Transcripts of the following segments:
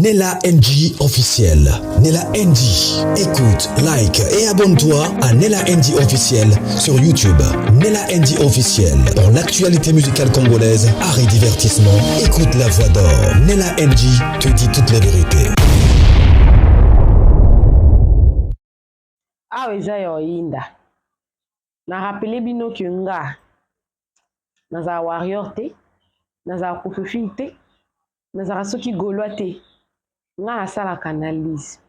Nella NG officiel. Nella NG. Écoute, like et abonne-toi à Nella NG officiel sur YouTube. Nella NG officiel. Pour l'actualité musicale congolaise, art et divertissement, écoute la voix d'or. Nella NG te dit toute la vérité. Awa eza ya oyinda. Na rappeler bino que nga nazala warrior te, nazala kofofile te, nazalaka soki gaulois te. Nga nasalaka analyse.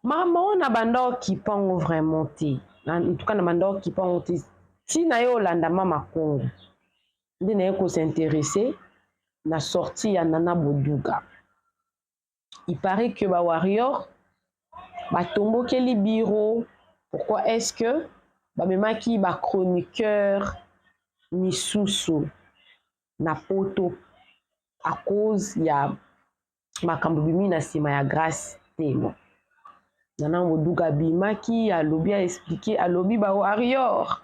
Makambo oyo na banda okipa yango vraiment te. En tout cas na banda okipa yango te. Ntina ye olanda Mama Kongo. Nde naye ko s'intéresser na sortie ya Nana Boduga. Il paraît que ba warrior batombokeli bureau. Pourquoi est-ce que bamemaki ba chroniqueur misusu na poto à cause ya makambo bimi na nsima ya Grâce Temo? Nana Boduga abimaki, alobi, aexpliquer, alobi ba warrior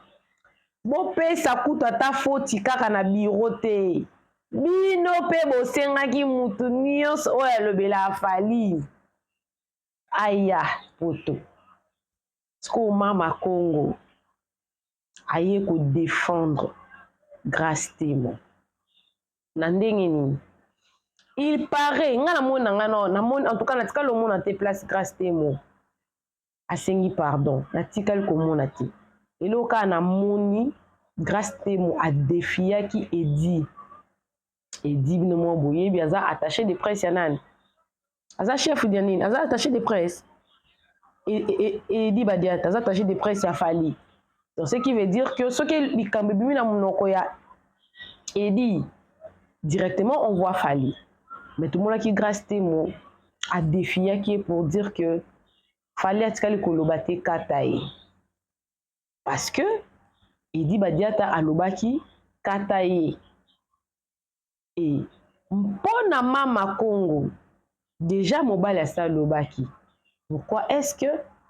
bopesa kutu ata foti kaka na bureau te. Bino mpe bosengaki mutu nyonso oyo alobela afali aya poto. Sikoyo Mama Kongo aye kodéfendre Grâce Temo na ndenge nini? Il paraît, nga namoni na nga no namoni, en tout cas natikali omona te place Grâce Temo asengi pardon. Natikali komona te. Eloko kaka namoni, Grâce Temo adéfiaki Edi. Edi, bino mwa boyebi, aza attaché de presse ya nani? Aza chef ya nini? Aza attaché de presse. Edi Badiata aza attaché de presse ya Fali. Donc ce qui veut dire que soki likambo ebimi na monoko ya Edi, directement on voit Fali. Mais tomonaki Grâce Temo adéfiaki ye pour dire que Fali atikali koloba te kata ye, parce que Edi Badiata alobaki kata ye. E mpo na Mama Kongo, déjà mobali asi alobaki. Pourquoi est-ce que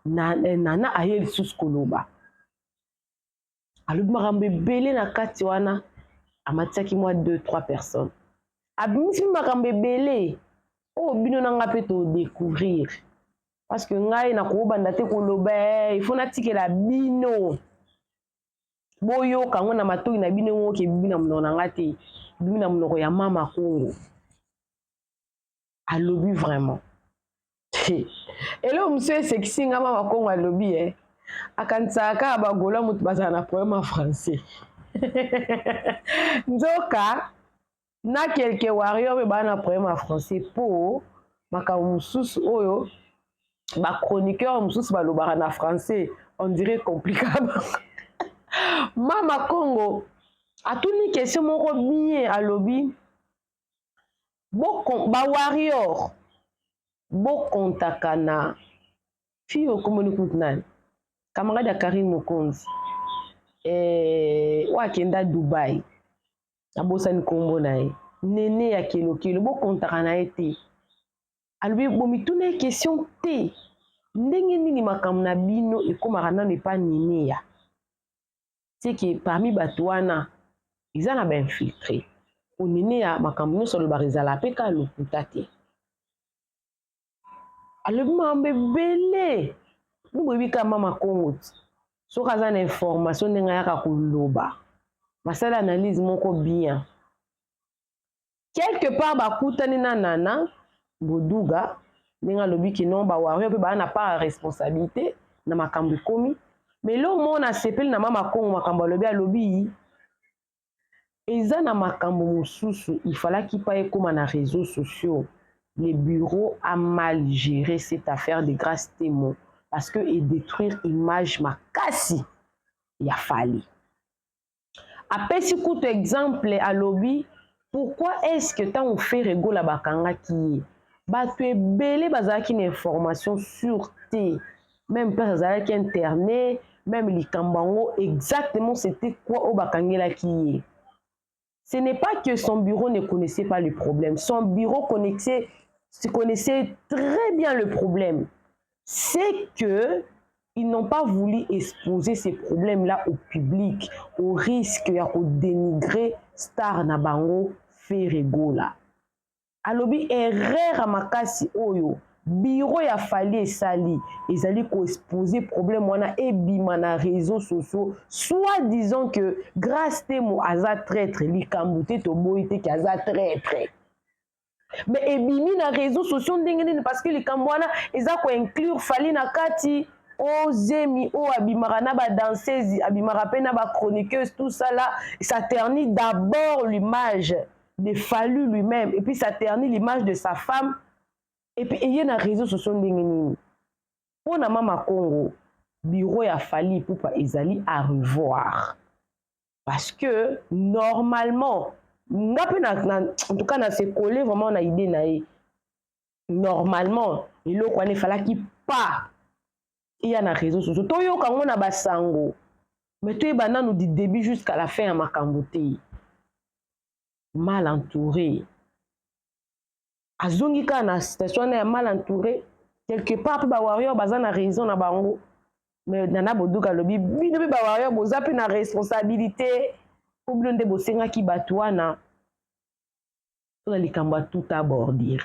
Nana aye lisusu koloba? Alobi makambo ebele na kati wana, amatiaki mwa 2 3 personnes, abimisi makambo ebele oyo bino na nga mpe todécouvrir, parce que ngai nakobanda te koloba. Il faut natikela bino boyoka yango na matoi na bino. Ngoki ebimi na monoko na nga te, ebimi na monoko ya Mama Kongo. Alobi vraiment eloko mosusu esekisi nga. Mama Kongo alobi akanisaka kaka bagola moto bazala na problème ya français, nzoka na quelque warrior mpe baa na problème ya français, mpo makambo mosusu oyo bachroniqueur mosusu balobaka na français, on dirait complicable. Mama Kongo atuni question moko bien, alobi bawarrior bokontaka na fille okomoni kutu nani, camarade ya Karine Mokonzi, oyo akenda Dubai, abosani nkombo na ye, nene ya kelokelo, bokontaka na ye te. Alobi bomituna ye question te, ndenge nini makambo na bino ekomaka nano epa nene ya seke? Parmi bato wana eza na bainfiltré. Onene ya makambo nyonso alobaka ezala mpe kaka lokuta te. Alobi makambo ebele. Bino boyebi kaka Mama Kongo ti soki aza na information, ndenge ayaka koloba, basali analyse moko bien. Quelque part bakutani na Nana Boduga, ndenge alobi ke non, bawario mpe baa na part ya responsabilité na makambo ekomi. Mais eloko moko nasepeli na Mama Kongo, makambo alobi, alobi eza na makambo mosusu ifalaki pa ekóma na réseaux sociaux. Le bureau a mal géré cette affaire de Grâce Temo, parce que edétruire image makasi ya Fali. Apesi kutu exemple, alobi pourquoi est-ce que ntango Ferre Gola bakangaki ye, bato ebele bazalaki na information sur te, même place azalaki internet, même likambo yango exactement c'était quoi oyo bakangelaki ye. Ce n'est pas que son bureau ne connaissait pas le problème. Son bureau connaissait très bien le problème. C'est que ils n'ont pas voulu exposer ces problèmes-là au public, au risque ya dénigrer star na bango Ferre Gola. Alobi erreur ya makasi oyo bureau ya Fally esali ezali ko exposer problème wana ebima na réseaux sociaux, soit disant que Grace Temo aza traître. Likambo te, toboyi te ke aza traître, mais ebimi na réseaux sociaux ndenge nini? Parce que likambo wana eza koinclure Fally na kati. Ozemi oyo abimaka na badanseuse, abimaka mpe na bachroniqueuse, tout ça là, ça ternit d'abord l'image de Fally lui-même et puis ça ternit l'image de sa femme. Et puis eye na réseaux sociaux ndenge nini? Mpo na Mama Congo, bureau ya Fally Ipupa ezali à revoir, parce que normalement nga mpe en tout cas na se coller vraiment na idée na ye. Normalement eloko wana efalaki pas eya na réseaux sociaux. Toyoka yango na basango, mais toyeba nanu du début jusqu'à la fin ya makambo te. Mal entouré, azongi kaka na situation wana ya mal entouré. Quelque part mpe bawarrior baza na raison na bango, mais Nana Boduka alobi bino mpe bawarrior boza mpe na responsabilité, mpo bino nde bosengaki bato wana mpona likambo ya tout à bordure.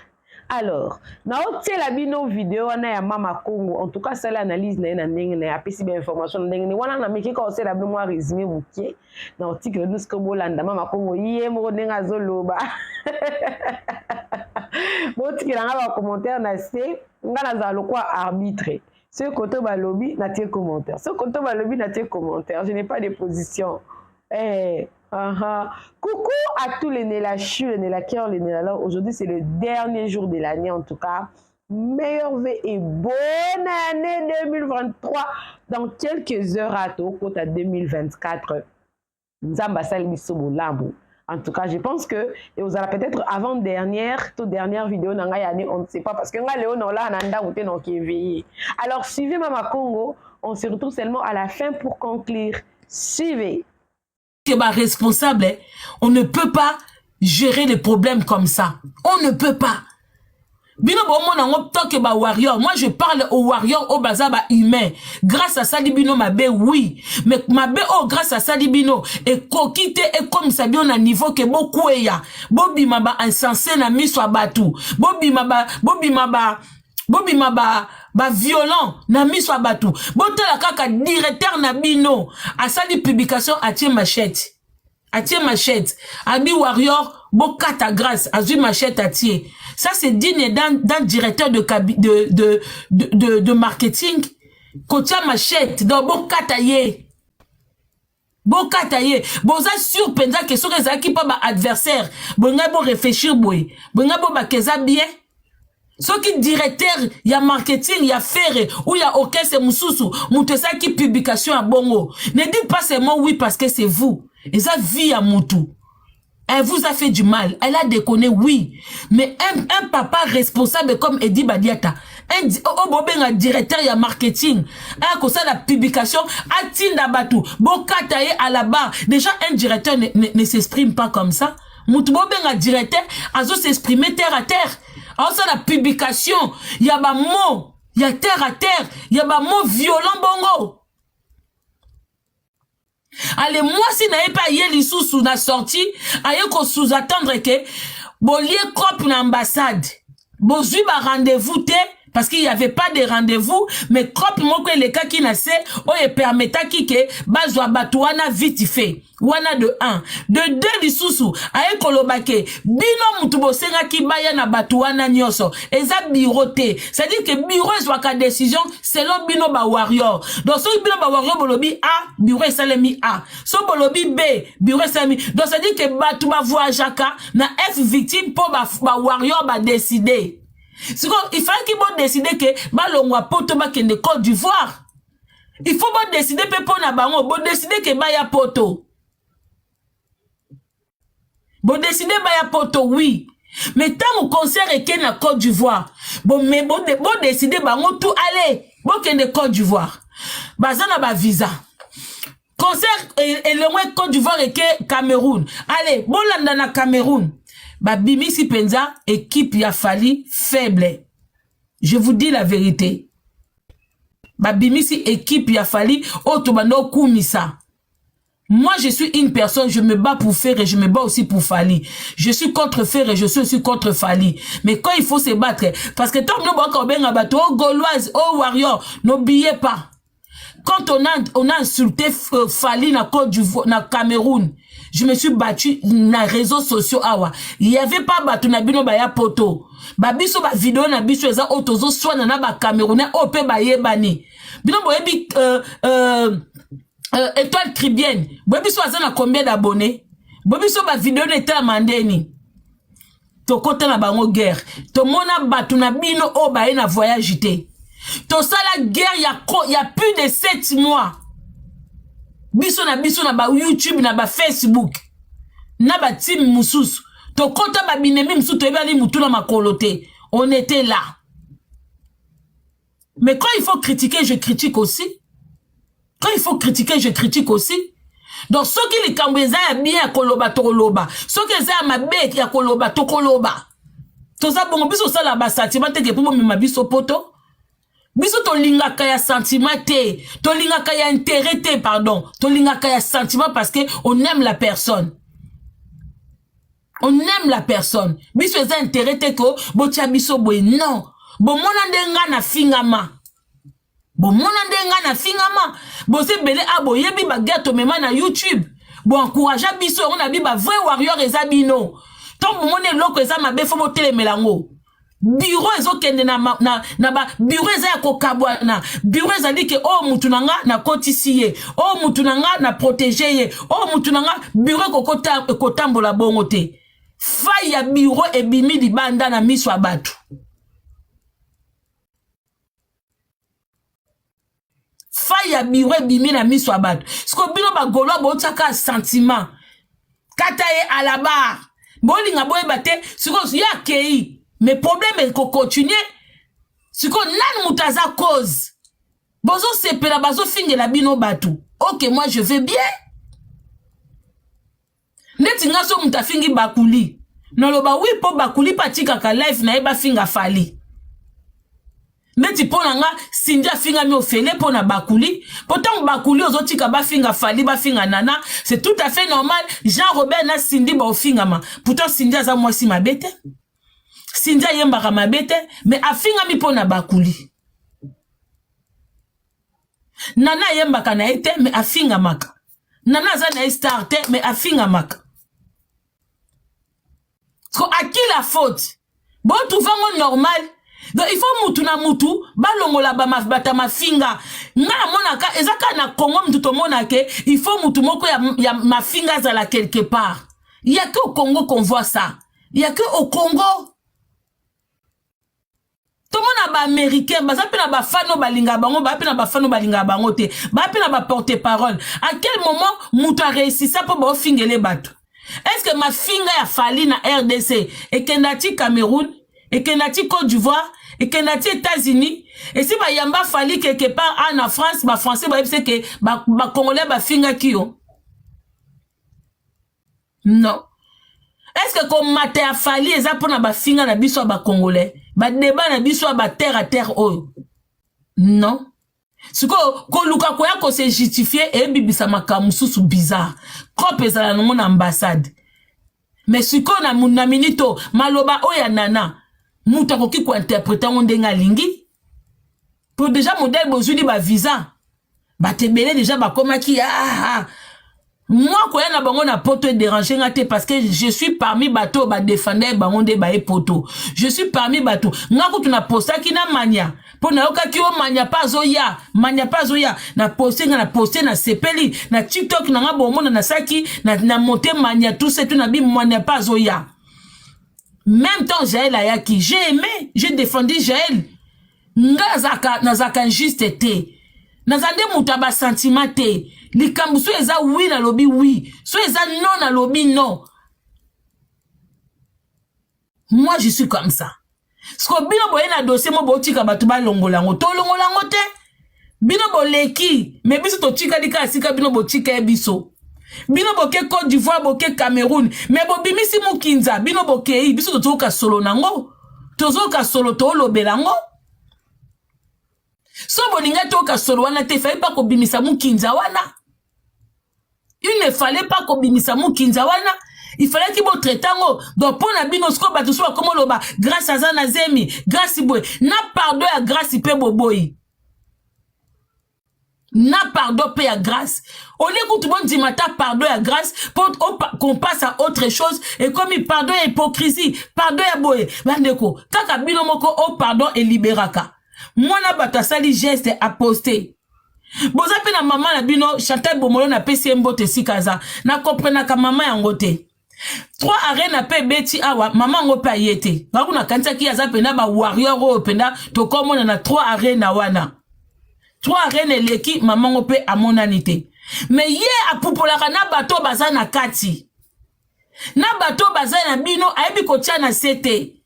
Alors naotiela bino video wana ya Mama Congo. En tout cas asali analyse na ye na ndenge na ye, apesi bainformation na ndenge ne wana. Nameki kaka osala bino mwa résumé moke na otikela bino sikoyo. Bolanda Mama Congo ye moko ndenge azoloba. Botikela nga bacommentaire na se. Nga nazala lokwa arbitre: soki koto balobi, natie commentaire; soki koto balobi, natie commentaire. Je n'ai pas de position. Eh, Coucou à tous les Nélachus, les Nélakers, les Nélalors. Aujourd'hui, c'est le dernier jour de l'année en tout cas. Meilleurs vœux et bonne année 2023. Dans quelques heures, à à 2024. Nzambe asali biso bolamu. En tout cas, je pense que et vous allez peut-être avant-dernière, toute dernière vidéo na ngai année, on ne sait pas, parce que nga lelo na la na ndako te, donc éveillé. Alors suivez Mama Congo, on se retrouve seulement à la fin pour conclure. Suivez. Ba responsable, on ne peut pas gérer les problèmes comme ça. On ne peut pas. Bino bomona yango tant que ba warrior. Moi, je parle aux warrior oyo baza ba humain. Grâce asali bino mabe, oui, mais mabe oyo Grâce asali bino ekoki te ekomisa bino na niveau ke bokweya, bobima ba insensé na miso ya bato, bobima ba violent na miso ya bato. Botala kaka directeur na bino asali publication, atie machette, atie machette, abi warrior bokata Grâce. Azwi machette, atie. Ça, c'est digne d'un directeur de, de, de, de, de, de marketing, kotia machette? Donc bokata ye, bokata ye. Boza sûr mpenza ke soki ezalaki mpo baadversaire bongai boréfléchir boye, bongai bobaka eza bien? Soki directeur ya marketing ya Ferre ou ya orchestre mosusu moto esalaki publication ya bongo, ne dites pas seulement oui parce que c'est vous. Eza vie ya mutu. Elle vous a fait du mal, elle a déconné, oui, mais un papa responsable comme Edi Badiata, oyo bobenga directeur ya marketing, aya kosala publication, atinda bato bokata ye à la barre. Déjà, un directeur ne s'exprime pas comme ça. Mutu bobenga directeur azo s'exprimer terre à terre, aosala publication ya bamo ya terre à terre, ya bamo violent bongo. Ale mwasi na ye mpe aye lisusu na sortie, aye kosous-entendre ke bolie cope na ambassade, bozwi ba rendez-vous te, parce qu'il y avait pas de rendez-vous, mais cope moko elekaki na se oyo epermetaki ke bazwa bato wana vite fait wana. De 1, de 2, lisusu aye koloba ke bino mutu bosengaki baya na bato wana nyonso, eza bureau te. C'est-à-dire que bureau ezwaka décision selon bino bawarrior. Donc soki bino bawarrior bolobi A, bureau esalemi A. So bolobi B, bureau esalemi. Donc c'est-à-dire que bato bavoyageaka na F victime mpo bawarrior badécider. Sikoyo il fallait bodécider ke balongwa Poto, bakende Côte d'Ivoire. Il faut bodécider mpe mpo na bango, bodécider ke baya Poto, bodécider baya Poto, oui, mais ntango concert eke na Côte d'Ivoire, bodécider bango tout, ale bokende Côte d'Ivoire, baza na bavisa. Concert elongwe Côte d'Ivoire, eke Cameroun, ale bolanda na Cameroun. Babimisi mpenza équipe ya Fally faible. Je vous dis la vérité, babimisi équipe ya Fally oyo tobanda okumisa. Moi, je suis une personne, je me bats pour Ferre et je me bats aussi pour Fally. Je suis contre Ferre et je suis aussi contre Fally. Mais quand il faut se battre, parce que tant que nous bateau, oh Gauloise, oh Warrior, n'oubliez pas. Quand on a, on a insulté euh, Fally na Côte d'Ivoire, na Cameroun, je me suis battu na réseaux sociaux awa. Il y avait pas bato na bino baya poto. Ba biso ba vidéo na biso eza oyo tozoswana na ba Camerounais oyo pe bayebani. Bino boyebi euh, euh, euh, étoile tribienne boyebi so aza na combien d'abonnés boyebi so bavideo na etalama ndeni tokota na bango guerre tomona bato na bino oyo baye na voyage te tosala guerre ya, ya plus de 7 mois biso na biso na ba youtube na ba facebook na batime mosusu tokota babinemi mosusu toyebani motu na makolo te on était là. Mais quand il faut critiquer, je critique aussi. Quand il faut critiquer, je critique aussi. Donc soki likambo eza ya bien ya koloba tokoloba, soki eza ya mabe ya koloba tokoloba. Toza bongo biso osala ba sentiment te ke mpo bomema biso poto. Biso tolingaka ya sentiment te, tolingaka ya intérêt te, pardon, tolingaka ya sentiment parce que on aime la personne. On aime la personne. Biso eza intérêt te ko botia biso boye non. Bomona nde nga na fingama. Bomona nde nga na fingama. Boza ebele a boyebi ba guerre tomema na YouTube. Bo encouragea biso yango na bi ba vrai warrior eza bino. Tant bomoni eloko eza mabe fo botelemela yango. Bureau ezokende na, na, na ba bureau eza ya kokabwana. Bureau ezali ke oyo oh, mutu na nga nakotisi ye, oyo oh, mutu na nga na protege ye, oyo oh, mutu na nga bureau ekotambola bongo te. Faille ya bureau ebimi libanda na miso ya bato. Faille ya bureau ebimi na miso ya bato. Siko bino ba gaulois botiaka sentiment. Kata ye à la barre. Bolinga boyeba te siko ye akei. Mais problème eko continuer. Siko nani moto aza cause? Bozo sepela bazo fingela bino bato. Ok, moi je vais bien. Neti nga so moto afingi bakuli naloba wi mpo bakuli mpe atikaka live na ye bafinga fali neti mpo na nga Cindy afingami ofele mpo na bakuli mpo ntango bakuli ozotika bafinga fali bafinga nana c'est tout à fait normal. Jean Robert na Cindy baofingama pourtant Cindy aza mwasi mabe te, Cindy ayembaka mabe te, mais afingami mpo na bakuli. Nana ayembaka na ye te mais afingamaka. Nana aza na ye star te mais afingamaka. So à qui la faute? Bo trouve yango normal. Donc il faut mutu na mutu balongola ba bata mafinga. Nga namonaka eza kaka na Congo mutu tomona ke il faut mutu moko ya, ya mafinga azala quelque part. Il y a que au Congo qu'on voit ça. Il y a que au Congo. Tomona ba américain baza mpe na bafano balingaka bango, baa mpe na bafano balingaka bango te, baa mpe na ba porte parole. À quel moment moto areusisa mpo baofingele bato? Est ce que mafinga ya Fally na RDC ekenda ti Cameroun, ekenda ti Côte d'Ivoire, ekenda ti États-Unis? Esi bayamba Fally quelque part a na France, ba français bayebisi ke ba, ba congolais bafingaki yo? Non. Est-ce que komata ya Fally eza mpona bafinga na biso ya ba congolais, badeba na biso ya ba terre à terre oyo? Non. Sikoyo koluka koya kose justifier eyebibisa makambo mosusu bizarre. Cope ezala nango na ambassade. Mais sikoyo na, na minute oyo maloba oyo ya Nana, moto akoki kointerprete yango ndenge alingi. Po déjà modèle bozwili ba visa bato ebele déjà bakomaki ah, ah. Moi koya na bango na poto edérange nga te parce que je suis parmi bato oyo badefende bango nde baye poto. Je suis parmi bato nga kutu na postaki na mania mpo nayokaki o mania mpe azoya, mania mpe azoya na poste nga na poste na sepeli na tiktok na nga bomona nasaki na, na monte mania tout ce tout na bi mania mpe azoya. Même temps Jaël ayaki, j'ai aimé, j'ai défendu Jaël. Nga nazalaka nazalaka injuste te, naza nde moto ya basentiment te. Likambo so eza oui nalobi oui, so eza non nalobi non. Moi je suis comme ça. Siko bino boye na dossier mo botika bato balongola yango, tolongola yango te. Bino boleki me biso totikali kaka sika bino botika ye biso. Bino boke Côte d'Ivoire, boke Cameroun, me bobimisi mokinza, bino bokei, biso tozoyoka solo nango, tozoyoka solo, toolobela yango. So bolinga toyoka solo wana te, fai pa kobimisa mokinza wana. Il ne fallait pas kobimisa mukinza wana. Il fallait ki bo traiter yango. Donc mpo na bino sikoyo bato so bakoma oloba Grâce aza na zemi, Grâce boye. Na pardon ya Grâce mpe boboyi. Na pardon mpe ya Grâce. Olie kutu bondima ata pardon ya Grâce mpo qu'on passe à autre chose. Ekomi pardon ya hypocrisie, pardon ya boye. Bandeko, kaka bino moko o pardon eliberaka. Mwana bato asali geste aposte. Boza mpe na mama na bino Chantal Bomolo, napesi ye mbote esika aza. Na komprenaka mama yango te. 3 arena mpe ebeti awa, mama yango mpe aye te. Ngaku nakanisaki aza mpenza ba warrior oyo mpenza tokomona na 3 arena wana. 3 arena eleki, mama yango mpe amonani te. Me ye apupolaka na bato baza na kati. Na bato baza na bino ayebi kotia na se te.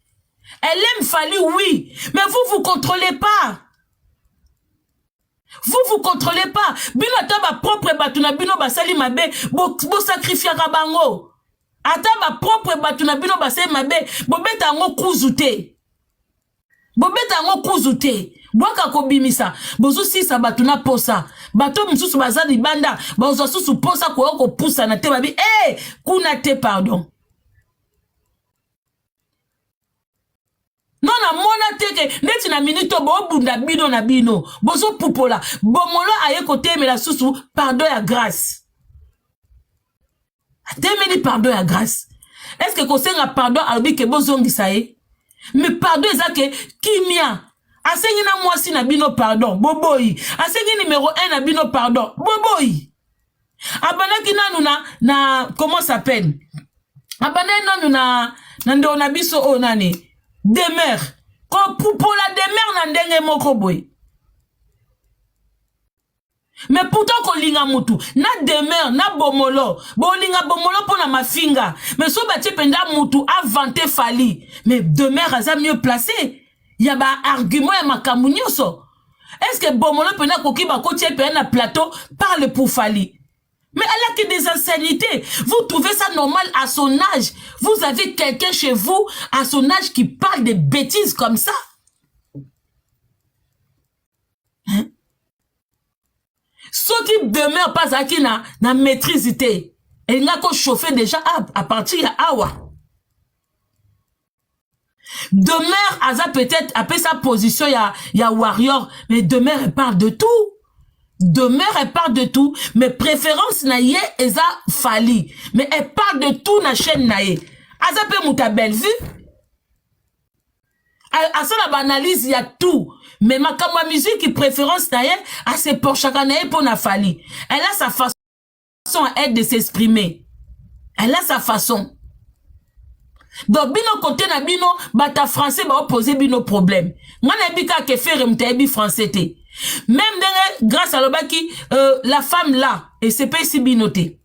Elle aime Fally, oui, mais vous vous contrôlez pas. Vous vous contrôlez pas. Bino ata ba propre bato na bino basali mabe, bo, bo sacrifiaka bango. Ata ba propre bato na bino basali mabe, bobeta yango kuzu te. Bobeta yango kuzu te. Bwaka kobimisa, bozosisa bato na posa. Bato mosusu baza libanda, bazwa susu posa koya kopusana te, babi eh kuna te pardon. Non, namona te ke neti na minute oyo bobunda bino na bino bozopupola. Bomolo aye kotemela susu pardon ya Grâce. Atemeli pardon ya Grâce. Est-ce que kosenga pardon alobi ke bozongisa ye? Mais pardon eza ke kimia. Asengi na mwasi na bino pardon, boboyi. Asengi numéro 1 na bino pardon, boboyi. Abandaki nanu na comment s'appelle? Abandaki nanu na ndeko na biso oyo nani? Demeure. Kopupola Demeure na ndenge moko boye. Mais pourtant kolinga mutu na Demeure na Bomolo, bolinga Bomolo mpona mafinga, mais so batie mpenza mutu avante Fally, mais Demeure aza mieux placé ya ba argument ya makambo nyonso. Est-ce que Bomolo mpenza akoki bakotia mpenza na plateau parle pour Fally? Mais elle a que des insanités. Vous trouvez ça normal à son âge? Vous avez quelqu'un chez vous à son âge qui parle des bêtises comme ça? Hein? Soki Demeure pas azalaki na maîtrise te, elinga ko chauffer déjà à partir ya awa. Demeure aza peut-être apesa position ya warrior, mais Demeure elle parle de tout. Demeure elle parle de tout, mais préférence na ye eza Fally, mais elle parle de tout na chaîne na ye. Aza pe muta Bellevue. Asala ba analyse ya tout, mais makambo ya musique préférence na ye ase penchaka na ye mpo na Fally. Elle a sa façon à elle de s'exprimer. Elle a sa façon. Donc bino côté na bino bata français ba opposer bino problème. Nga nayebi kaka ke Ferre moto ayebi français te. Même ndenge Grâce alobaki la femme là esepesi bino te.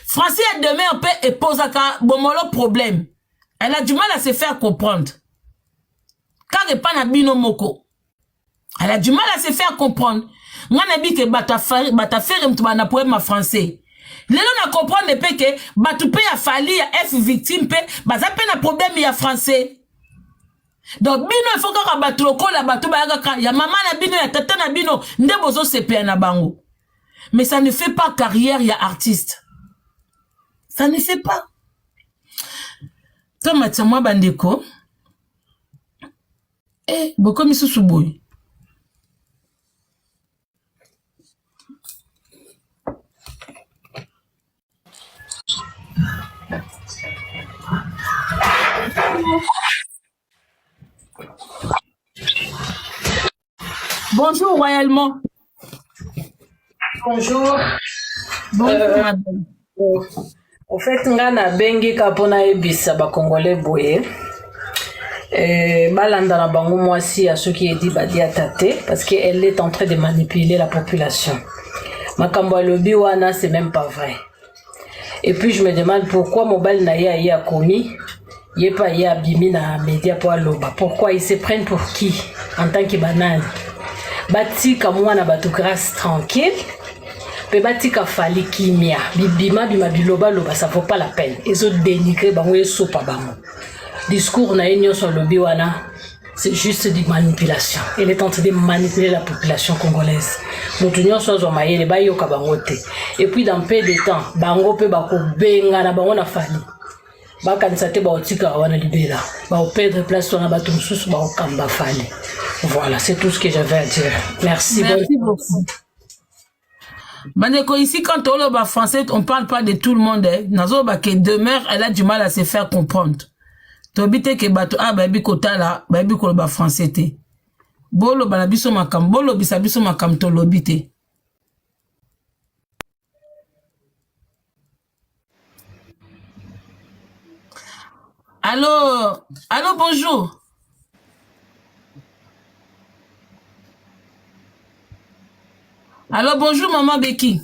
Français ya Demeure mpe epozaka Bomolo problème. Elle a du mal à se faire comprendre. Kaka epa na bino moko. Elle a du mal à se faire comprendre. Nga nayebi ke bato afere moto bana problème ya français. Lelo na comprendre mpe ke bato mpe ya Fally ya F victime mpe baza mpe na problème ya français. Donc bino il faut kaka bato lokola bato bayakaka ya mama na bino ya tata na bino nde bozosepela na bango. Mais ça ne fait pas carrière ya artiste. Ça ne fait pas. Tomatia mwa bandeko. Eh, bokomi susu boye. Bonjour royalement. Bonjour. Bonjour madame. Au fait nga nabengi ka mpona yebisa bakongolais boye balanda na bango mwasi ya soki edi badiata te, parce que elle est en train de manipuler la population. Makambo alobi wana, c'est même pas vrai. Et puis je me demande pourquoi mobali na ye aye akomi ye mpe aye abimi na média po aloba. Pourquoi ils se prennent pour qui en tant que banani? Batika mwana bato Grâce tranquille, mpe batika Fally kimia. Bibima bima bilobaloba, ça vaut pas la peine. Ezodénigre bango, esopa bango. Discours na ye nyonso alobi wana, C'est juste des manipulations. Elle est en train de manipuler la population congolaise. Moto nyonso azwa mayele bayoka bango te. Et puis dans peu de temps, bango pe bakobengana bango na Fally. Bakanisa te baotika wana libela. Baoperdre place wana bato mosusu baokamba Fally. Voilà, c'est tout ce que j'avais à dire. Merci. Merci beaucoup. Bandeko, ici, quand on parle français, on parle pas de tout le monde. Eh. Nazo ba que demeure, elle a du mal à se faire comprendre. Tobi te ke bato a bayebi kotala, bayebi koloba français te. Boloba na biso makambo, bolobisa biso makambo tolobi te. Allô, allô, bonjour. Allô, bonjour, maman Becky.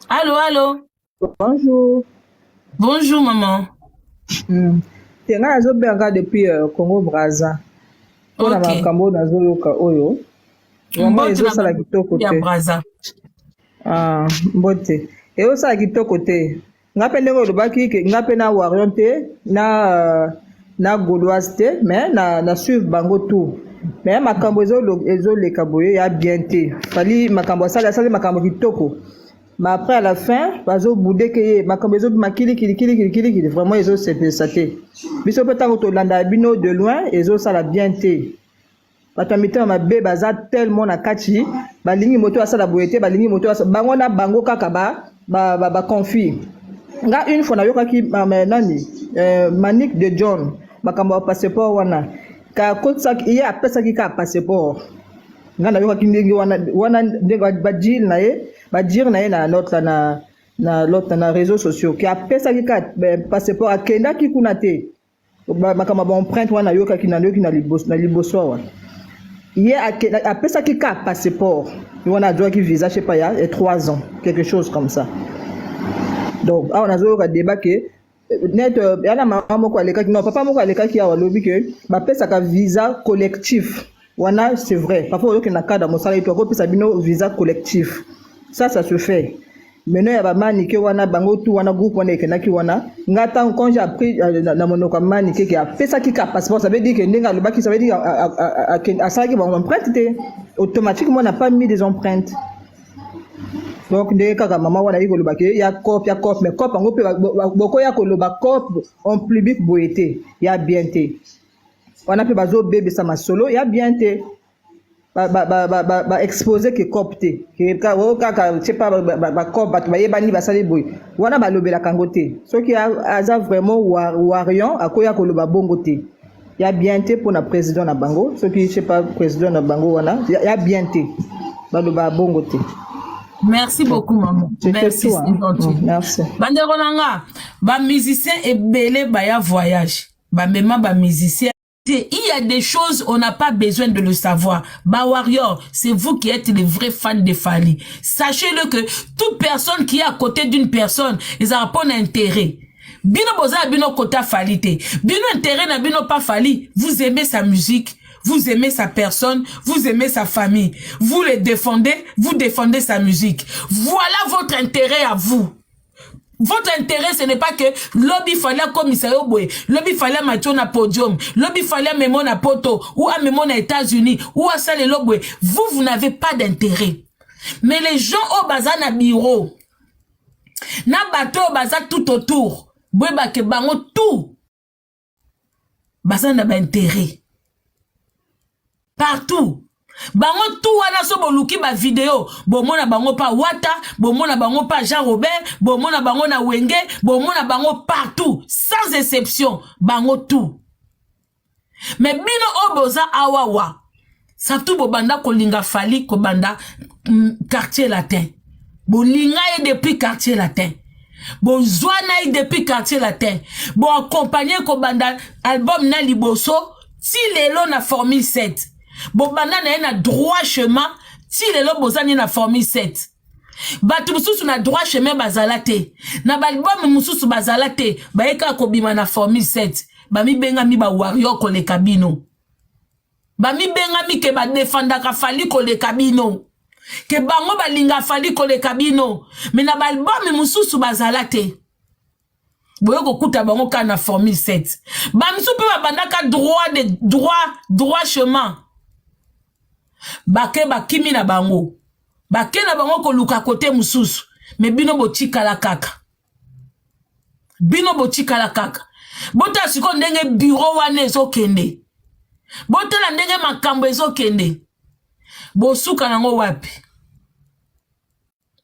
Allô, allô. Bonjour. Bonjour, maman. Te ngai nazobenga depuis Congo Brazza. Mpona makambo oyo nazoyoka oyo. Vraiment ezosala kitoko te. Brazza. Ah, mbote. Ezosala kitoko te. Nga mpe ndenge olobaki ke nga mpe na warrior te na na gauloise te mais na na suivre bango tout. Mais makambo ezoleka boye ya bien te. Fally makambo asali asali makambo kitoko. Mais après à la fin bazo bouder ke ye makambo ezobima kili kili kili kili kili kili vraiment ezosepelisa te. Biso mpe ntango tolanda bino de loin ezosala bien te. Bato ya mitema mabe baza tellement na kati, balingi moto asala boye te, balingi moto asala bango na bango kaka ba ba ba, ba conflit. Nga une fois nayokaki nani Manick de John makambo ya passeport wana ka kotisaki ye apesaki kaka passeport. Nga nayokaki ndenge wana wana ndenge ba deal na ye ba dire na ye na l'autre na na l'autre na réseaux sociaux ki apesaki kaka passeport akendaki kuna te. Makambo ya ba empreinte wana nayokaki nayoki na liboso na liboso awa ye apesaki kaka passeport wana azwaki visa je sais pas ya 3 ans quelque chose comme ça. Donc awa nazoyoka débat ke net ya na mama moko alekaki non papa moko alekaki awa alobi ke bapesaka visa collectif wana c'est vrai parfois oyoki na cadre mosala eto akopesa bino visa collectif ça ça se fait. Maintenant ya ba Manike wana bango tout wana groupe wana ekendaki wana nga ntango quand j'ai appris na monoko ya Manike ke apesaki ka passeport ça veut dire que ndenge alobaki ça veut dire asalaki bango empreinte te automatiquement n'a pas mis des empreintes. Donc ndenge kaka mama wana ayiki koloba ke ya cop ya cop mais cop yango mpe bokoya koloba cop en public boye te ya bien te wana mpe bazobebisa masolo ya bien te. Ba ba ba ba ba, ba exposer ke cop te ke ka o kaka je sais pas ba, ba, ba cop bato bayebani basali boye wana balobelaka yango te soki aza vraiment warrior akoya koloba bongo te ya bien te mpona président na bango soki je sais pas président na bango wana ya bien te baloba bongo te. Merci beaucoup maman. Merci, tout, hein. C'est gentil. Merci. Bandeko nanga ba musicien ebele baya voyage ba mema ba musicien. Il y a des choses, on n'a pas besoin de le savoir. Ba warrior, c'est vous qui êtes les vrais fans de Fally. Sachez-le que toute personne qui est à côté d'une personne, ils ont un intérêt. Bino boza bino kota Fally te. Bino intérêt na bino pas Fally. Vous aimez sa musique, vous aimez sa personne, vous aimez sa famille. Vous le défendez, vous défendez sa musique. Voilà votre intérêt à vous. Votre intérêt, ce n'est pas que lobby fallait comme ça, lobby fallait match na podium, lobby fallait memo na poto, ou à memo na États-Unis, ou à ça le lobby. Vous, vous n'avez pas d'intérêt. Mais les gens au bazar na bureau, na bateau bazar tout autour, boye ke bango tout, bazar na ba intérêt. Partout. Bango tout wana so boluki ba vidéo, bomona bango pa Wata, bomona bango pa Jean Robert, bomona bango na Wenge, bomona bango partout, sans exception, bango tout. Mais bino oboza awawa, surtout bobanda kolinga Fally kobanda quartier latin. Bolinga ye depuis quartier latin. Bozwana ye depuis quartier latin. Bo accompagner kobanda album na liboso, ti lelo na formule 7. Bobanda na ye na droit chemin, ti lelo bozani na formule 7. Bato mosusu na droit chemin bazala te. Na balbum mosusu bazala te, bayeka kobima na formule 7. Bamibengami ba warrior koleka bino. Bamibengami ke ba défendaka Fally koleka bino. Ke bango balinga Fally koleka bino. Mais na balbum mosusu bazala te. Boye kokuta bango kaka na formule 7. Bamisu mpe babandaka droit de droit droit chemin. Bake bakimi na bango. Bake na bango koluka kote mosusu. Me bino botikala kaka. Bino botikala kaka. Botala sikoyo ndenge bureau wana ezokende. Botala ndenge makambo ezokende. Bosuka nango wapi?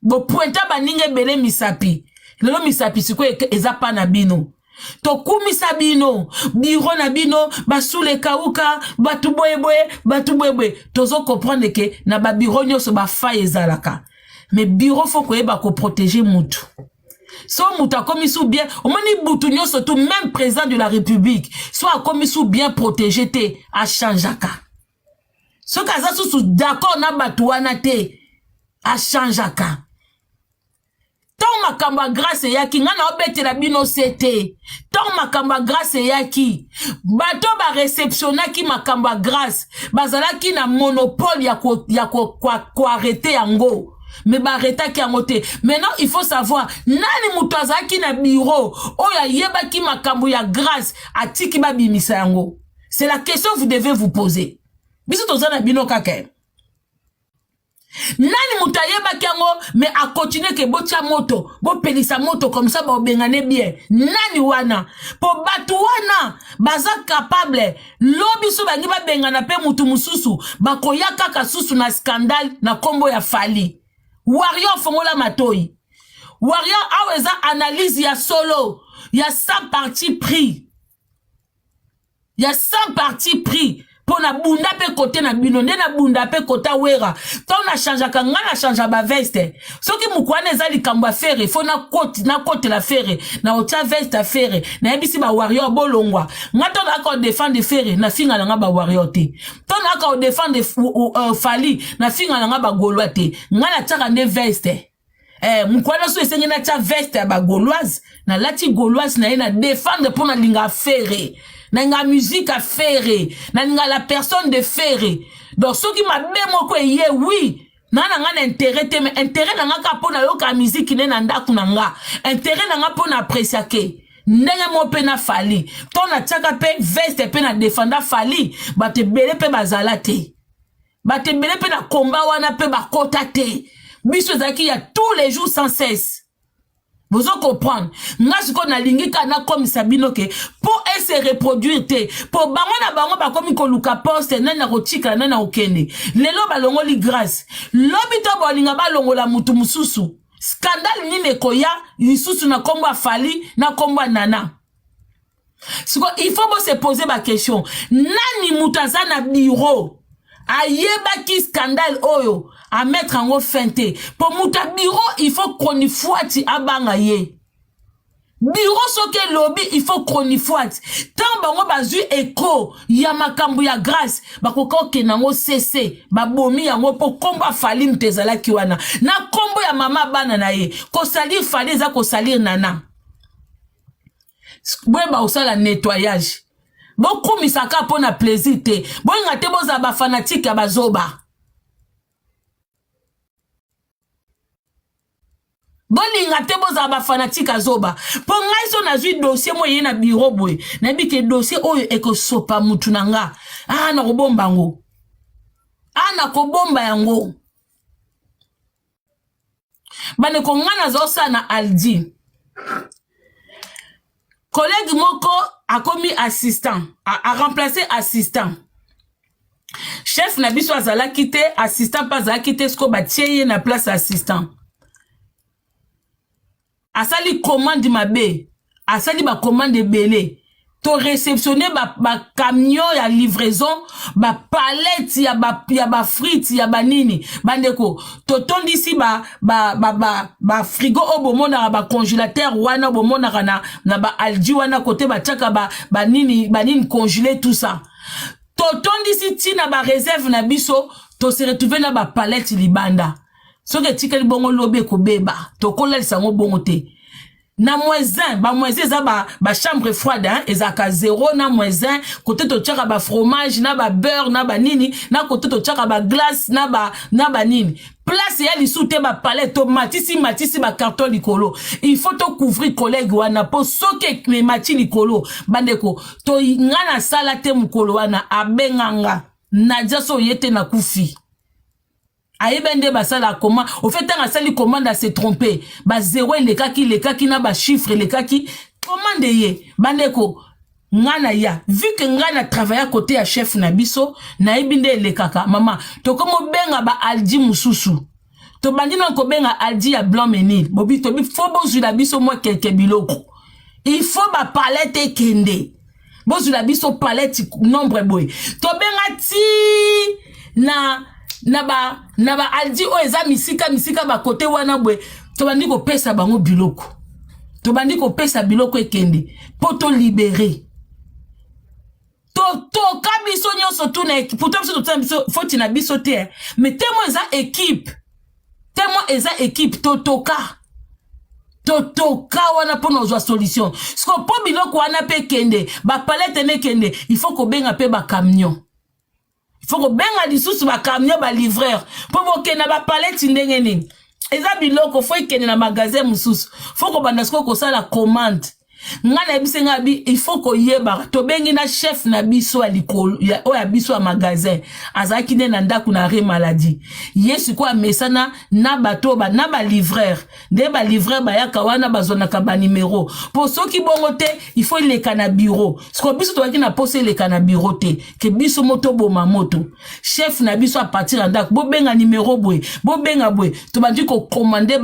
Bopointa baninga ebele misapi. Lelo misapi sikoyo eza pa na bino. Tokumisa bino, bureau na bino, basula ekauka, bato boyeboye, bato boyeboye. Tozo comprendre ke na ba bureau nyonso ba faille ezalaka. Mais bureau faut koyeba ko protéger mutu. So mutu akomi sous bien, omoni butu nyonso tout même président de la République, so akomi sous bien protégé te, achangeaka. Soki aza susu d'accord na bato wana te, achangeaka. Ntango makambo ya grâce eyaki, ngai naobetela bino se te. Ntango makambo ya grâce eyaki, bato bareceptionnaki makambo ya grâce bazalaki na monopole ya koarrete yango. Mais baarretaki yango te. Maintenant il faut savoir nani moto azalaki na bureau oyo ayebaki makambo ya grâce atiki babimisa yango. C'est la question que vous devez vous poser. Biso toza na bino kaka. Nani moto ayebaki yango mais akontinue ke botia moto, bopelisa moto comme ça baobengane bien. Nani wana? Po bato wana baza capable lobi so bangi babengana pe mutu mususu bakoya kaka susu na scandale na kombo ya Fally. Warrior fongola matoi. Warrior awa eza analyse ya solo ya sans parti pris. Ya sans parti pris. Po na bunda pe kote na bino nde na bunda pe kota wera to na changeaka nga na change ba veste soki mukwana eza likambo ya ferre fo na koti na kotela ferre na otia veste ya ferre na yebisi ba warrior bolongwa nga to na ko défendre ferre na finga na nga ba warrior te to na ko défendre Fally na finga na nga ba gaulois te nga na tiaka nde veste. Mukwana so esengi na tia veste ya ba gauloise na lati gauloise na ye na défendre pour na linga ferre na linga musique à ferre na linga la personne de ferre. Donc soki mabe moko eye oui na na nga na intérêt te mais intérêt na nga ka pona yoka musique ne na ndaku na nga intérêt na nga pona apprécier ke ndenge mo pe na Fally to na tiaka pe veste pe na défendre Fally bato ebele pe bazala te bato ebele pe na combat wana pe bakota te biso ezalaki ya tous les jours sans cesse. Bozo comprendre nga sikoyo nalingi kaka nakomisa bino ke po ese reproduire te po bango na bango bakomi koluka poste nani na kotikala nani na kokende lelo balongoli grâce lobi to bolinga balongola mutu mususu scandale nini ekoya lisusu na kombo ya Fally na kombo ya Nana. Siko il faut bo se poser ba question nani mutu aza na bureau ayebaki scandale oyo a mettre yango fin te po mutu ya bureau il faut chronifuati abanga ye bureau soki elobi il faut chronifuati tant bango bazwi écho ya makambo ya grâce bakoka okende yango cc babomi yango po kombo ya Fally mutu ezalaki wana na kombo ya mama bana na ye kosalir Fally eza kosalir Nana. Boyeba kosala nettoyage bokumisaka mpo na plaisir te bolinga te bozala bafanatike ya bazoba bolinga te bozala bafanatike ya zoba mpo ngai so nazwi dossier mo eye na bureau boye nayebi ke dossier oyo ekosopa mutu na nga ah nakobomba yango ah nakobomba yango bandeko nga nazosala na Aldi collègue moko akomi assistant a remplacer assistant chef na biso azalaki te assistant mpe azalaki te siko batie ye na place assistant asali commande mabe asali ba commande ebele to réceptionner ba, ba camion ya livraison ba palette ya ba ya ba frites ya banini bandeko totondisi ba ba ba ba, ba frigo oyo bomonaka ba congélateur wana bomonaka na na ba Aldi wana kote batiaka ba banini banini congelé tout ça totondisi ntina ba réserve na biso to se retrouver na ba palette libanda soki etikali bongo lobi ekobeba tokolalisa yango bongo te na moins 1 ba moins 1 eza ba, ba chambre froide hein, ezalaka 0 na moins 1 kote totiaka ba fromage na ba beurre na ba nini na kote totiaka ba glace na ba, na ba nini. Place ya lisusu te, bapalette tomatisi matisi bacarton likolo. Il faut tocouvrir collègue wana, mpo soki emati likolo, bandeko, to nga nasala te. Mokolo wana abenga nga: "Nadia, so oye te, nakufi." Ayebi nde basala comment. Au fait, ntango asali commande, ase trompe, bazero elekaki elekaki na bachiffre elekaki commande ye. Bandeko, nga na ya, vu que nga na travaille côté ya chef na biso, nayebi nde elekaka. Mama, tokomobenga ba Aldi mosusu. Tobandi na kobenga Aldi ya Blanc Menil. Bobi tobi fo bozwila biso mwa quelque biloko, il faut bapalette ekende, bozwila biso palette nombre boye. Tobenga ti na ba Aldi oyo eza misika misika, bakote wana boye. Tobandi kopesa bango biloko, tobandi kopesa biloko ekende mpo tolibérer. Totoka biso nyonso tu na pourtant biso totia biso foti na biso te, mais temo eza équipe, temo eza équipe. Totoka, totoka wana mpo na ozwa solution. Siko mpo biloko wana mpe ekende, bapalette ne ekende, il faut kobenga mpe bacamion, il faut kobenga lisusu bacamion, balivreur, mpo bokende bapalette ndenge nini? Eza biloko fo ekende na magasin mosusu, fo kobanda sikoyo kosala commande. Ngai nayebisi ngai bi il faut koyebaka. Tobengi na chef na biso ya likolo, oyo ya biso ya magasin, azalaki nde na ndako na arrêt maladie. Ye sikoyo amesana na bato na balivreur, nde balivreur bayaka wana, bazwanaka banimero, mpo soki bongo te, il faut eleka na bureau. Sikoyo biso tobaki na poso eleka na bureau te, ke biso mo toboma moto. Chef na biso à partir ya ndako: "Bobenga nimero boye, bobenga boye." Tobandi kocommander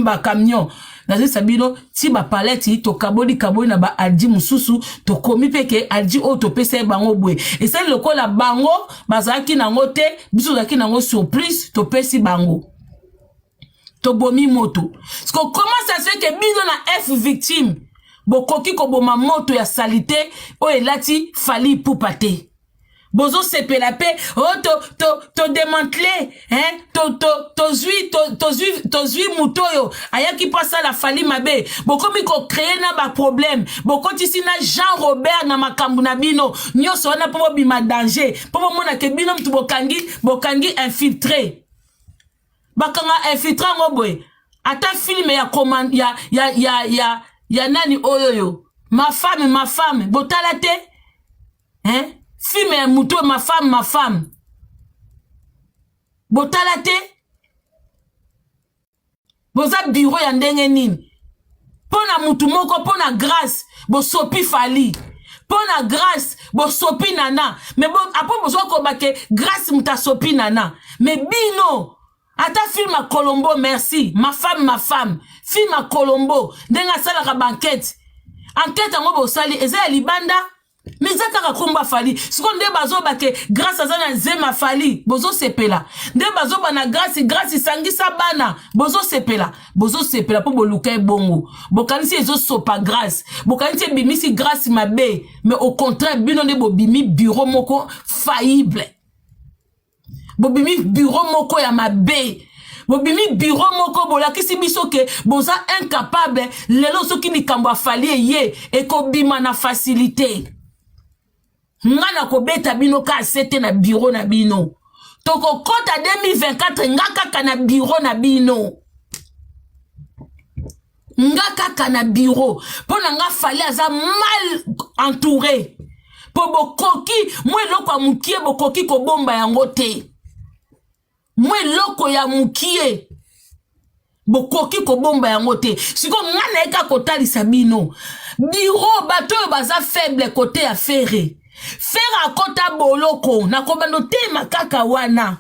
bacamion. Nazolisa bino ti bapalette tokaboli kaboli na baAldi mosusu. Tokomi mpe ke Aldi oyo topesa ye bango boye, esali lokola bango bazalaki nango te, biso tozalaki nango surplus, topesi bango, tobomi moto. Siko comment ça se fait que bino na F Victime bokoki koboma moto ya saleté oyo elati Fally Ipupa te? Bozosepela mpe o todémanteler, tozwi tozwi moto oyo ayaki mpo asala Fally mabe. Bokomi kocréer na baproblème, bokotisi na Jean Robert na makambo na bino nyonso wana mpo bobima danger, mpo bomonake bino mutu bokangi, bokangi infiltré. Bakanga infiltré yango boye. Ata film ya, ya, ya, ya, ya, ya nani oyo oyo, Ma femme, ma femme, botala te, hein? Film ya motu, Ma femme, ma femme, botala te. Boza bureau ya ndenge nini? Mpo na mutu moko, mpo na Grâce, bosopi Fally, mpo na Grâce bosopi Nana. Mais bo, apo bozwa koba ke Grâce moto asopi Nana. Mais bino, ata film ya Colombo, merci, Ma femme, ma femme, film ya Colombo, ndenge asalaka baenquête, enquête yango bosali eza ya libanda, mais eza kaka kombo Fally. Sikoyo nde bazoba ke Grâce aza na zema Fally, bozosepela. Nde bazoba na Grâce, Grâce sangisa bana, bozosepela. Bozosepela mpo boluka ebongo. Bokanisi ezosopa Grâce, bokanisi ebimisi Grâce mabe, mais au contraire, bino nde bobimi bureau moko faillible, bobimi bureau moko ya mabe, bobimi bureau moko bolakisi biso ke boza incapable. Lelo soki likambo ya Fally eye, ekobima na facilité. Nga na kobeta bino ka sete na bureau na bino. Tokokɔta 2024, nga kaka na bureau na bino, nga kaka na bureau. Mpo na nga, Fally aza mal entouré, mpo bokoki mwa eloko ya mokie, bokoki kobomba yango te. Mwa eloko ya mokie, bokoki kobomba yango te. Sikoyo nga naye kaka kotalisa bino bureau, bato oyo baza faible kote ya Ferre. Ferre akɔta boloko, nakobanda otema kaka wana.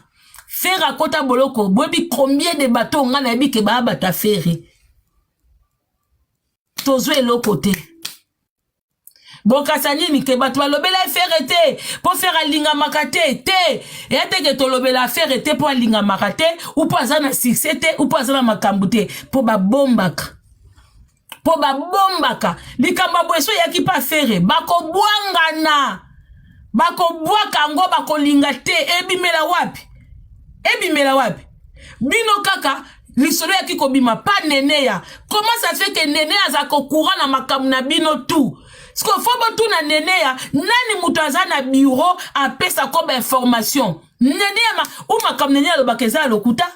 Ferre akɔta boloko, boyebi combien de bato nga nayebi ke baya bato ya Ferre? Tozwa eloko te. Bokasa nini ke bato balobela Ferre te mpo Ferre alingamaka te? Te, eya te ke tolobela Ferre te mpo alingamaka te, u mpo aza na succès te, u mpo aza na makambo te. Mpo babombaka, mpo babombaka likambo ya boye. So eyaki mpa Ferre, bakobwangana, bakobwaka yango, bakolinga te. Ebimela wapi? Ebimela wapi? Bino kaka lisolo eyaki kobima pa Neneya. Comment ça fait ke Neneya aza kokura na makambo na bino tout? Siko fo botuna Neneya: nani moto aza na bureau apesa ko bainformation? Neneya ma u makambo Neneya alobaka eza ya lokuta.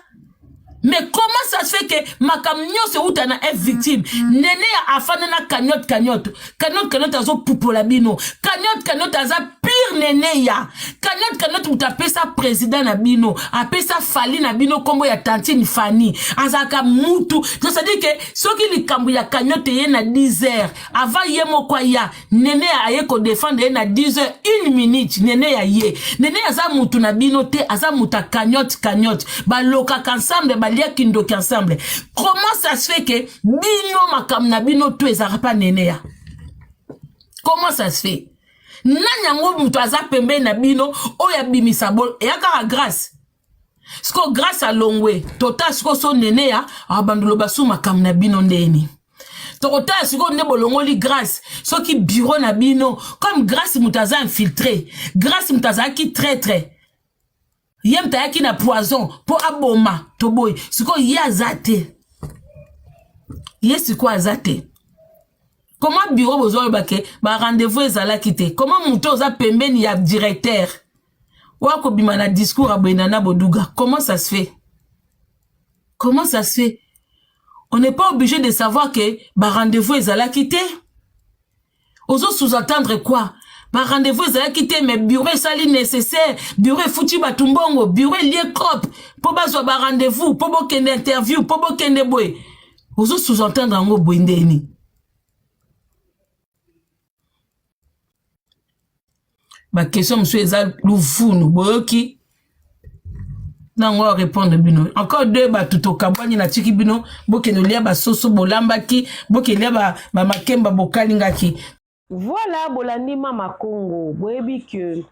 Mais comment ça se fait que makambo nyonso euta na F victime? Nene ya afanda na cagnotte cagnotte. Cagnotte cagnotte azopupola bino. Cagnotte cagnotte aza pire nene ya. Cagnotte cagnotte moto apesa président na bino, apesa Fally na bino kombo ya tantine Fanny. Azalaka mutu. Donc ça dit que soki likambo ya cagnotte ye na 10 heures, avant ye moko aya, Nene aye ko défendre ye na 10 heures 1 minute. Nene ya ye. Nene aza mutu na bino te, aza mutu ya cagnotte cagnotte. Balokaka ensemble, baliaki ndoki ensemble. Comment ça se fait que bino makambo na bino to ezalaka pa nene ya? Comment ça se fait? Nani yango mutu aza pembeni na bino oyo abimisa bol eya kaka grâce. Siko grâce alongwe tota siko so nene ya abandolo basu makambo na bino ndeni. Tokotala sikoyo nde bolongoli grâce soki bureau na bino comme grâce moto aza infiltré, grâce moto azalaki traître, ye moto ayaki na poison mpo aboma toboyi. Sikoyo ye aza te, ye sikoyo aza te. Comment bureau bozoloba ke ba rendez-vous ezalaki te? Comment moto oza pembeni ya directeur oyo akobima na discours aboye na Boduga? Comment ça se fait? Comment ça se fait? On n'est pas obligé de savoir que ba rendez-vous ezalaki te. Ozo sous-entendre quoi? Ba rendez-vous ezalaki te, mais bureau esali nécessaire, bureau efuti bato mbongo, bureau elie cop mpo bazwa ba rendez-vous, mpo bokende interview, mpo bokende boye. Ozo sous-entendre yango boye ndeni? Ba question mosusu eza luvunu, boyoki nango répondre bino encore deux bato tokabwani natiki bino bokende olia basoso bolambaki, bokende lia bamakemba bokalingaki. Voilà, bolandi Mama Congo, boyebi que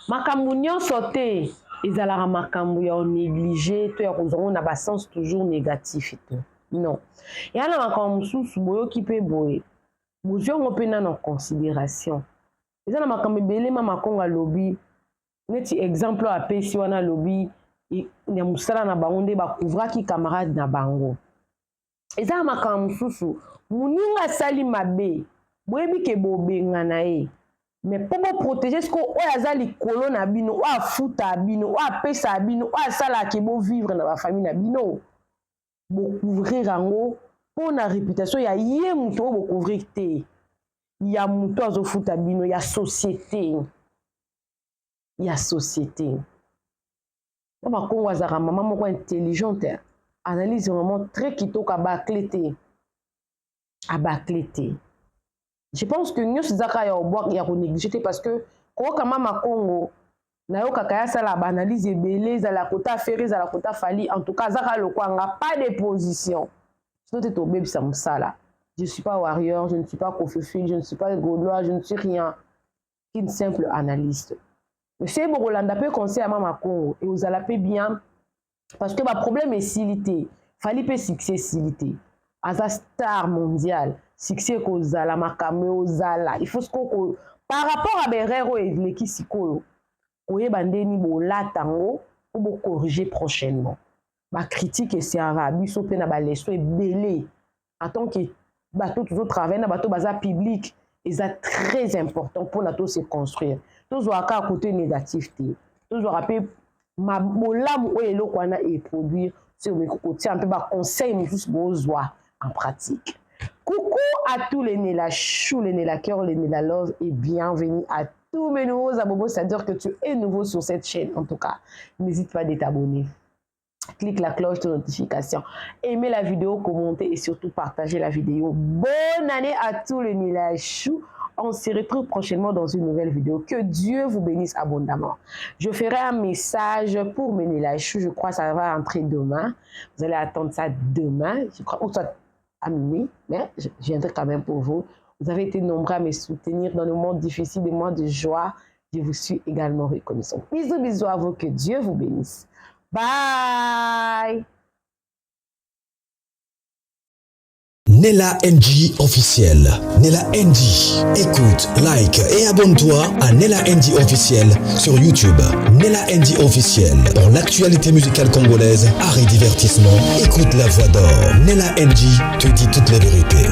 makambo nyonso te ezalaka makambo ya négligé to ya kozwa na ba sens toujours négatif te. Non, ya na makambo mosusu boyoki mpe boye bozwi yango mpe nano considération. Eza na makambo ebele Mama Congo alobi, neti exemple oyo apesi wana, alobi ya mosala na bango nde bakouvraki camarade na bango. Eza na makambo mosusu moninga asali mabe, boyebi ke bobengana ye, mais mpo boprotéger sikoyo oyo aza likolo na bino, oyo afuta bino, oyo apesa bino, oyo asalaka bovivre na bafamille na bino, bocouvrir yango mpo na réputation ya ye moto oyo bocouvrir te, ya moto azofuta bino, ya société, ya société. Mama Congo azalaka mama moko intelligente, analyse vraiment très kitoko, abakle te, abakle te. Je pense que nyonso eza kaka ya obwaka ya konéglige te, parce que koyoka Mama Congo nayokaka ye asala baanalyse ebele, ezala kota Ferre, ezala kota Fally. En tout cas aza kaka lokwanga, pas de position, sinon te tobebisa mosala. Je suis pas warrior, je ne suis pas Kofifil, je ne suis pas gaulois, je ne suis rien qu'une simple analyste. Mais soki bokolanda mpe conseil ya Mama Congo, ekozala mpe bien, parce que baproblème esili te. Fally mpe succès esili te, aza star mondial, succès ekozala, makambo ekozala. Il faut sikoyo par rapport à baerreur oyo eleki sikoyo koyeba ndeni bolata yango mpo bocorriger prochainement. Bacritique eservaka biso mpe na baleçon ebele en tant que bato tozotravaille na bato baza public. Eza très important mpona to se construire. Tozwaka kaka côté négatif te, tozwaka mpe bolamu oyo eloko wana eproduire. Soki omeki kotia mpe baconseil mosusu, bozwa en pratique. Coucou à tous les Nela Chou, les Nela Cœur, les Nela Love et bienvenue à tous mes nouveaux abonnés. C'est-à-dire que tu es nouveau sur cette chaîne. En tout cas, n'hésite pas de t'abonner. Clique la cloche de notification. Aimez la vidéo, commentez et surtout partagez la vidéo. Bonne année à tous les Nela Chou. On se retrouve prochainement dans une nouvelle vidéo. Que Dieu vous bénisse abondamment. Je ferai un message pour mes Nela Chou. Je crois que ça va entrer demain. Vous allez attendre ça demain. Je crois, ou soit à minuit, mais je viendrai quand même pour vous. Vous avez été nombreux à me soutenir dans le monde difficile, des moments de joie. Je vous suis également reconnaissant. Bisous, bisous à vous. Que Dieu vous bénisse. Bye! Nella NG officiel. Nella NG. Écoute, like et abonne-toi à Nella NG officiel sur YouTube. Nella NG officiel. Pour l'actualité musicale congolaise, art et divertissement, écoute la voix d'or. Nella NG te dit toute la vérité.